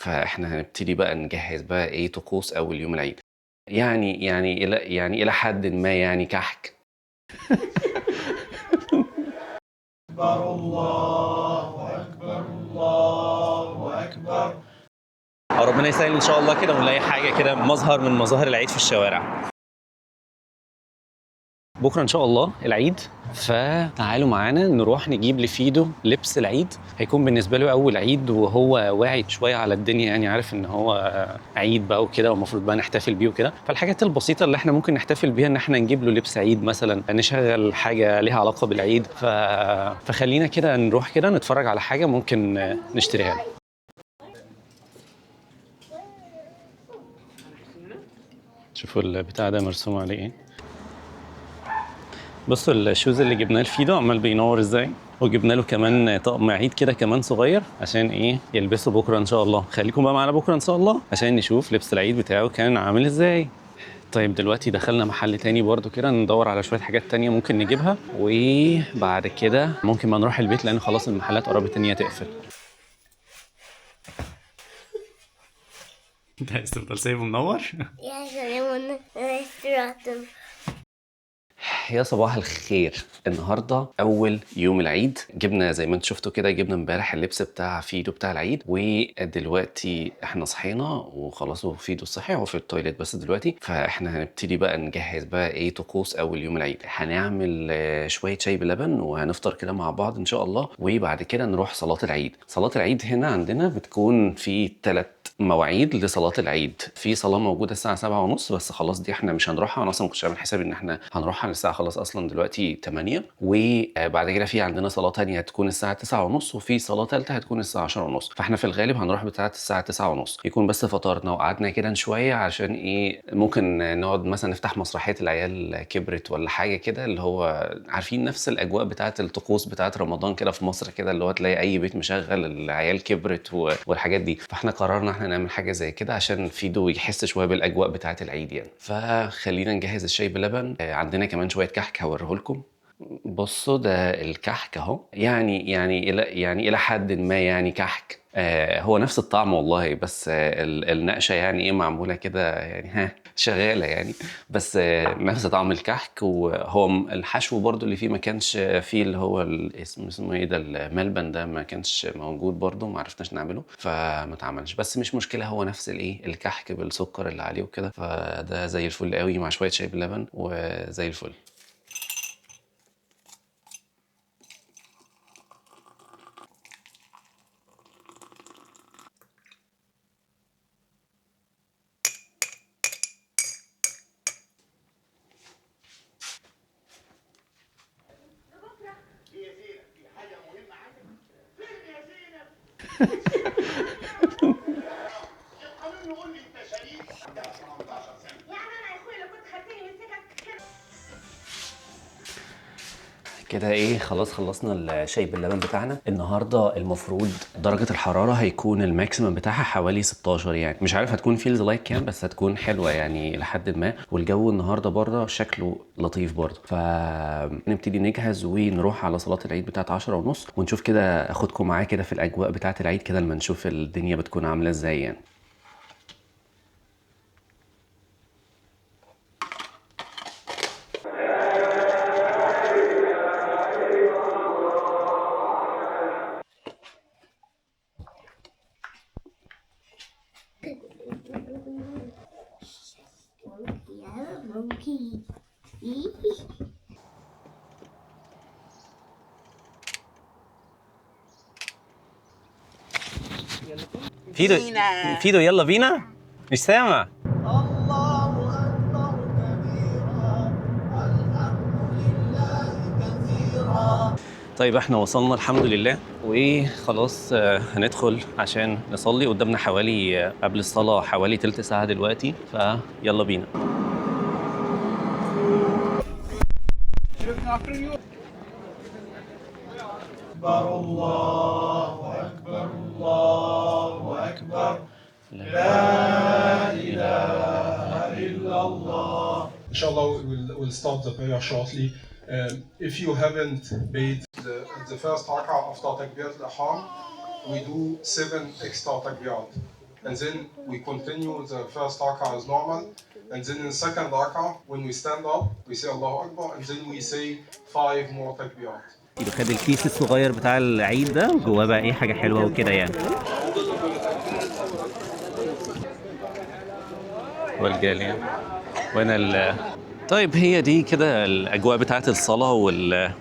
فاحنا هنبتدي بقى نجهز بقى ايه طقوس اول يوم العيد. يعني الى يعني الى حد ما يعني كحك. ربنا يسهل ان شاء الله كده ونلاقي حاجة كده، مظهر من مظاهر العيد في الشوارع. بكره ان شاء الله العيد، فتعالوا معانا نروح نجيب لفيدو لبس العيد. هيكون بالنسبة له اول عيد وهو واعي شوية على الدنيا، يعني عارف ان هو عيد بقى وكده، والمفروض بقى نحتفل بيه وكده. فالحاجات البسيطة اللي احنا ممكن نحتفل بيها ان احنا نجيب له لبس عيد مثلا، نشغل حاجة ليها علاقة بالعيد. فخلينا كده نروح كده نتفرج على حاجة ممكن نشتريها له. شوفوا البتاع ده مرسوم عليه ايه. بصوا ال shoes اللي جبناه لفيدو عمال بينور ازاي، وجبنا له كمان طقم عيد كده كمان صغير عشان ايه يلبسه بكره ان شاء الله. خليكم بقى معانا بكره ان شاء الله عشان نشوف لبس العيد بتاعه كان عامل ازاي. طيب دلوقتي دخلنا محل تاني برضو كده ندور على شوية حاجات تانية ممكن نجيبها، وبعد كده ممكن ما نروح البيت لان خلاص المحلات قربت ان هي تقفل. انت عايز تفضل سايبه منور؟ يا سلام انا. يا صباح الخير. النهارده اول يوم العيد، جبنا زي ما انتم شفتوا كده، جبنا امبارح اللبس بتاع فيدو بتاع العيد، ودلوقتي احنا صحينا وخلاص وفيدو صحي هو في ال toilet بس دلوقتي. فاحنا هنبتدي بقى نجهز بقى ايه طقوس اول يوم العيد. هنعمل شوية شاي بلبن وهنفطر كده مع بعض ان شاء الله، وبعد كده نروح صلاة العيد. صلاة العيد هنا عندنا بتكون في 3 مواعيد لصلاة العيد. في صلاة موجودة الساعة 7:30 بس خلاص دي احنا مش هنروحها، انا اصلا ما كنتش عامل حسابي ان احنا هنروحها الساعة خلاص اصلا دلوقتي 8. وبعد كده في عندنا صلاة تانية هتكون الساعة 9:30، وفي صلاة تالتة هتكون الساعة 10:30. فاحنا في الغالب هنروح بتاعة الساعة 9:30، يكون بس فطرنا وقعدنا كده شوية عشان ايه ممكن نقعد مثلا نفتح مسرحية العيال كبرت ولا حاجة كده، اللي هو عارفين نفس الأجواء بتاعة الطقوس بتاعة رمضان كده في مصر كده، اللي هو تلاقي أي بيت مشغل العيال كبرت والحاجات دي. فاحنا قررنا احنا نعمل حاجة زي كده عشان فيدو يحس شوية بالأجواء بتاعة العيد يعني. فخلينا نجهز الشاي بلبن. عندنا كمان شوية كحك هوريه لكم. بصوا ده الكحك اهو، يعني الى حد ما يعني كحك، هو نفس الطعم والله، بس النقشه يعني ايه معمولة كده يعني ها شغالة يعني، بس نفس طعم الكحك. وهو الحشو برضو اللي فيه ما كانش فيه اللي هو الاسم اسمه ايه ده الملبن ده ما كانش موجود برضو، ما عرفناش نعمله فما اتعملش، بس مش مشكلة، هو نفس الايه الكحك بالسكر اللي عليه وكده. فده زي الفل قوي مع شوية شاي باللبن وزي الفل. كده ايه خلاص خلصنا الشاي باللبن بتاعنا. النهارده المفروض درجه الحرارة هيكون ال maximum بتاعها حوالي 16، يعني مش عارف هتكون feels like كام، بس هتكون حلوة يعني لحد ما. والجو النهارده بره شكله لطيف برده. فنبتدي نجهز ونروح على صلاة العيد بتاعت 10:30، ونشوف كده، اخدكم معايا كده في الاجواء بتاعت العيد كده لما نشوف الدنيا بتكون عامله ازاي يعني. فيدو فيدو يلا بينا، مش سامع. الله أكبر كبيرا والحمد لله كثيرا. طيب احنا وصلنا الحمد لله، وخلاص هندخل عشان نصلي. قدامنا حوالي قبل الصلاة حوالي تلت ساعة دلوقتي، فيلا بينا. أكبر الله أكبر الله أكبر لا إله إلا الله. إن شاء الله we'll start the prayer shortly. If you haven't made the first rak'ah after takbirat al-ihram, we do 7 extra takbirat. And then we continue the first rak'ah as normal. And then in the second rak'ah, when we stand up, we say الله أكبر, and then we say five more takbirat. خد الكيس الصغير بتاع العيد ده وجواه بقى ايه حاجة حلوة وكده يعني. والجالية وانا طيب هي دي كده الاجواء بتاعت الصلاة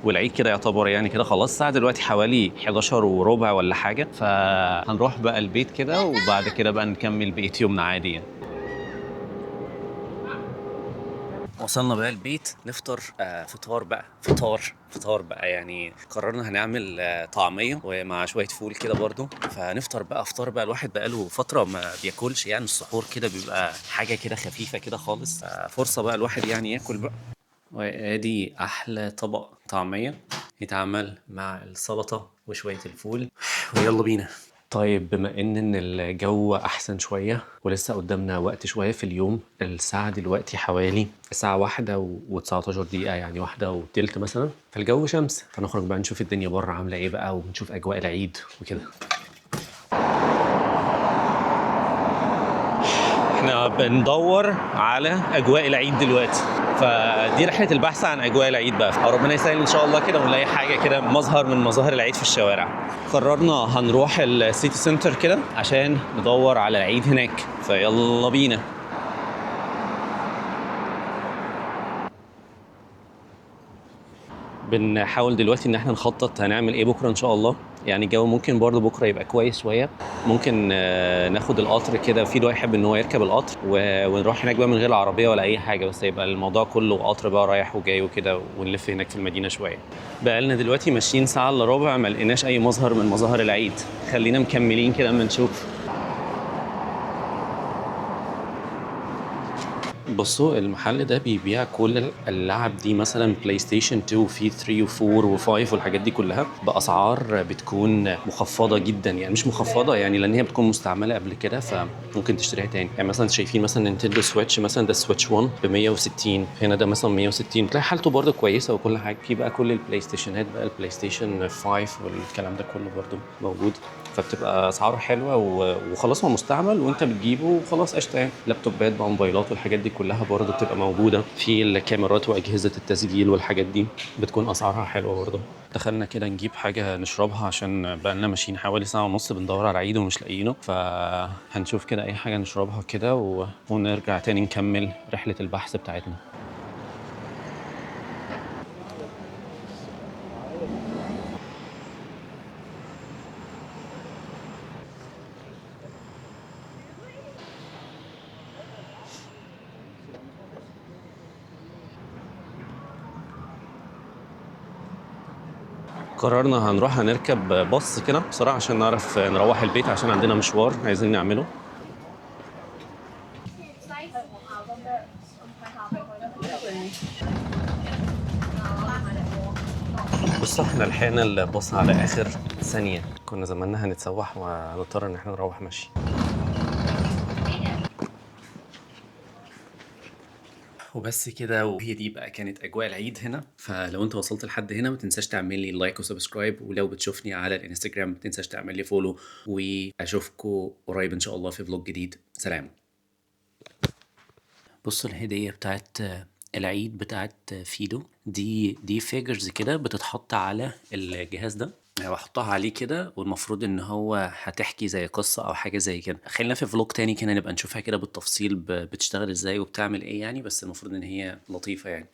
والعيد كده يعتبر يعني كده خلاص. الساعة دلوقتي حوالي 11:15 ولا حاجة، فهنروح بقى البيت كده وبعد كده بقى نكمل بقية يومنا عادي يعني. وصلنا بقى البيت نفطر فطار بقى، فطار بقى يعني. قررنا هنعمل طعمية ومع شوية فول كده برضو، فنفطر بقى فطار بقى. الواحد بقاله فترة ما بياكلش يعني، السحور كده بيبقى حاجة كده خفيفة كده خالص، فرصة بقى الواحد يعني ياكل بقى. وادي أحلى طبق طعمية يتعمل مع السلطة وشوية الفول، ويلا بينا. طيب بما ان الجو احسن شوية ولسه قدامنا وقت شوية في اليوم، الساعة دلوقتي حوالي الساعة 1:19، يعني 1:20 مثلا، فالجو شمس، فنخرج بقى نشوف الدنيا بره عامله ايه بقى ونشوف اجواء العيد وكده. احنا بندور على اجواء العيد دلوقتي، فدي رحله البحث عن اجواء العيد بقى. ربنا يسهل ان شاء الله كده ونلاقي حاجة كده، مظهر من مظاهر العيد في الشوارع. قررنا هنروح ال city center كده عشان ندور على العيد هناك، فيلا بينا. بنحاول دلوقتي ان احنا نخطط هنعمل ايه بكره ان شاء الله. يعني الجو ممكن برضه بكره يبقى كويس شوية، ممكن ناخد القطر كده، في دو يحب ان هو يركب القطر ونروح هناك بقى من غير العربية ولا اي حاجة، بس يبقى الموضوع كله قطر بقى رايح وجاي وكده، ونلف هناك في المدينة شوية. بقالنا دلوقتي ماشيين ساعة الا ربع ما لقيناش اي مظهر من مظاهر العيد، خلينا مكملين كده اما نشوف. بصوا المحل ده بيبيع كل اللعب دي، مثلا PlayStation 2 في 3 و4 و5 والحاجات دي كلها باسعار بتكون مخفضة جدا، يعني مش مخفضة يعني لان هي بتكون مستعملة قبل كده فممكن تشتريها تاني. يعني مثلا شايفين مثلا Nintendo Switch مثلا، ده Switch 1 ب 160، هنا ده مثلا 160، تلاقي حالته برده كويسة وكل حاجة. في بقى كل ال PlayStation ات بقى، ال PlayStation 5 والكلام ده كله برده موجود، فبتبقى اسعاره حلوة وخلاص هو مستعمل وانت بتجيبه وخلاص قشطه يعني. لابتوبات بقى، موبايلات والحاجات دي كلها برضه بتبقى موجودة، في الكاميرات واجهزة التسجيل والحاجات دي بتكون اسعارها حلوة برضه. دخلنا كده نجيب حاجة نشربها عشان بقالنا ماشيين حوالي ساعة ونص بندور على العيد ومش لاقيينه، فهنشوف كده اي حاجة نشربها كده ونرجع تاني نكمل رحله البحث بتاعتنا. قررنا هنروح هنركب باص كده بسرعة عشان نعرف نروح البيت، عشان عندنا مشوار عايزين نعمله. بصوا احنا لحقنا الباص على آخر ثانية، كنا زماننا هنتسوح ونضطر ان احنا نروح ماشي. وبس كده، وهي دي بقى كانت اجواء العيد هنا. فلو انت وصلت لحد هنا ما تنساش تعمل لي like و subscribe، ولو بتشوفني على الانستجرام ما تنساش تعمل لي follow، واشوفكم قريب ان شاء الله في vlog جديد. سلام. بصوا الهدية بتاعت العيد بتاعت فيدو دي figures كده بتتحط على الجهاز ده، بحطها عليه كده والمفروض ان هو هتحكي زي قصة او حاجة زي كده. خلينا في vlog تاني كده نبقى نشوفها كده بالتفصيل بتشتغل ازاي وبتعمل ايه يعني، بس المفروض ان هي لطيفة يعني.